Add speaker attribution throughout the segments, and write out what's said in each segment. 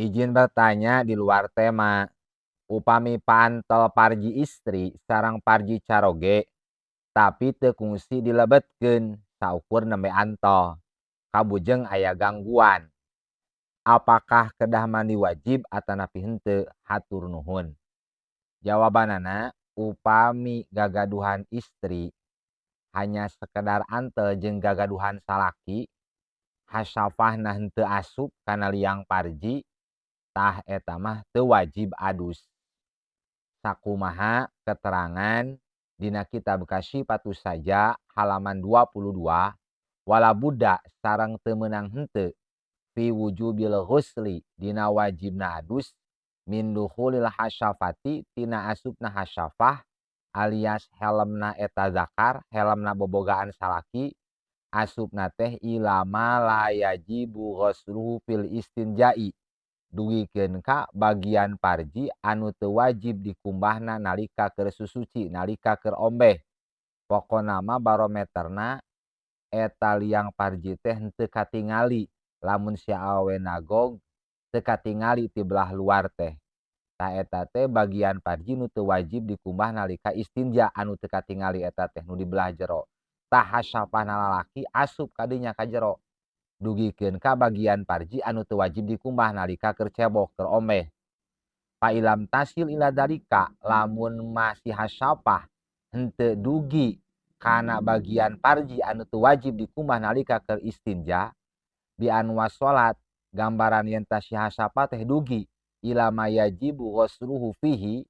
Speaker 1: Izin bertanya di luar tema. Upami paantel parji istri sareng parji caroge, tapi teu kungsi dilebetkeun saukur nembe antel, kabujeng aya gangguan. Apakah kedah mandi wajib atanapi henteu? Hatur nuhun. Jawabanana, upami gagaduhan istri hanya sekedar antel jeung gagaduhan salaki, hasyafahna henteu asup kana liang parji, tah eta mah teu wajib adus. Sakumaha keterangan dina kitab Kasyifatus Saja halaman 22, wala budda sareng teu meunang henteu fi wujubil ghusli dina wajibna adus min dukhulil hasyafati tina asupna hasyafah alias helmna eta zakar, helmna bobogaan salaki, asupna teh ilama la yajibu ghusluhu fil istinja'i, dugikeun ka bagian parji anu teu wajib dikumbahna nalika keur susuci, nalika keur ombeh. Pokona mah barometerna eta liang parji teh henteu katingali lamun si awewe nagog teu katingali ti belah luar teh. Tah eta teh bagian parji nu teu wajib dikumbah nalika istinja anu teu katingali eta teh nu di belah jero. Tah hasyafahna lalaki asup ka dinya ka jero, dugikeun ka bagian parji anu teu wajib dikumbah nalika keur cebok, keur ombeh. Fa ilam tasil ila dalika, lamun masih hasyafah henteu dugi kana bagian parji anu teu wajib dikumbah nalika keur istinja, bi an wasolat gambaran yen tah si hasyafah teh dugi ila ma yajibu ghusluhu fihi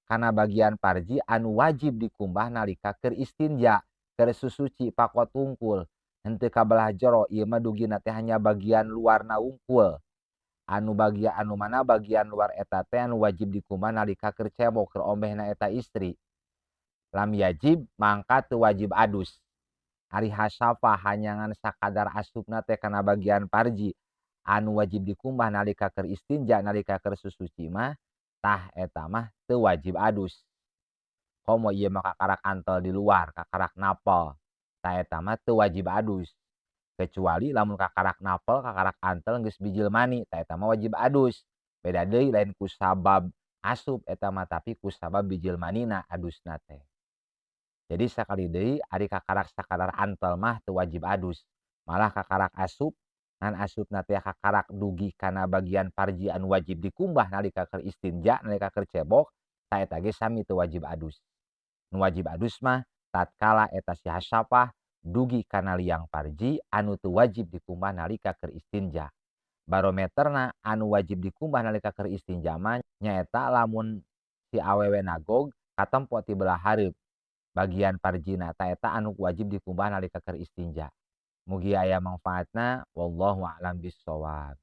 Speaker 1: kana bagian parji anu wajib dikumbah nalika keur istinja, keur susuci pakot wungkul, henteu ka belah jero, ieu mah dugina teh hanya bagian luarna wungkul. Anu bagian anu mana bagian luar eta teh anu wajib dikumbah nalika keur cebok, keur ombehna eta istri. Lam yajib mangka teu wajib adus. Ari hasyafah hanyangan sakadar asupna teh kana bagian parji anu wajib dikumbah nalika keur istinja, nalika keur susuci mah, tah eta mah teu wajib adus. Komo ieu mah kakarak antel di luar, kakarak napel, tah eta mah teu wajib adus. Kecuali lamun kakarak napel, kakarak antel geus bijil mani, tah eta mah wajib adus. Beda deui, lain ku sabab asup eta mah, tapi ku sabab bijil manina adusna teh. Jadi sakali deui, ari kakarak sakadar antel mah teu wajib adus. Malah kakarak asup, ngan asupna teh kakarak dugi kana bagian parji anu wajib dikumbah nalika keur istinja, nalika keur cebok, tah eta ge sami teu wajib adus. Nu wajib adus mah tatkala eta si hasyafah dugi kana liang parji anu teu wajib dikumbah nalika keur istinja. Barometerna anu wajib dikumbah nalika keur istinja mah nyaeta lamun si awewe nagog katempo ti belah hareup bagian parjina, ta eta anu wajib dikumbah nalika keur istinja. Mugi aya mangfaatna, wallahu a'lam bissawab.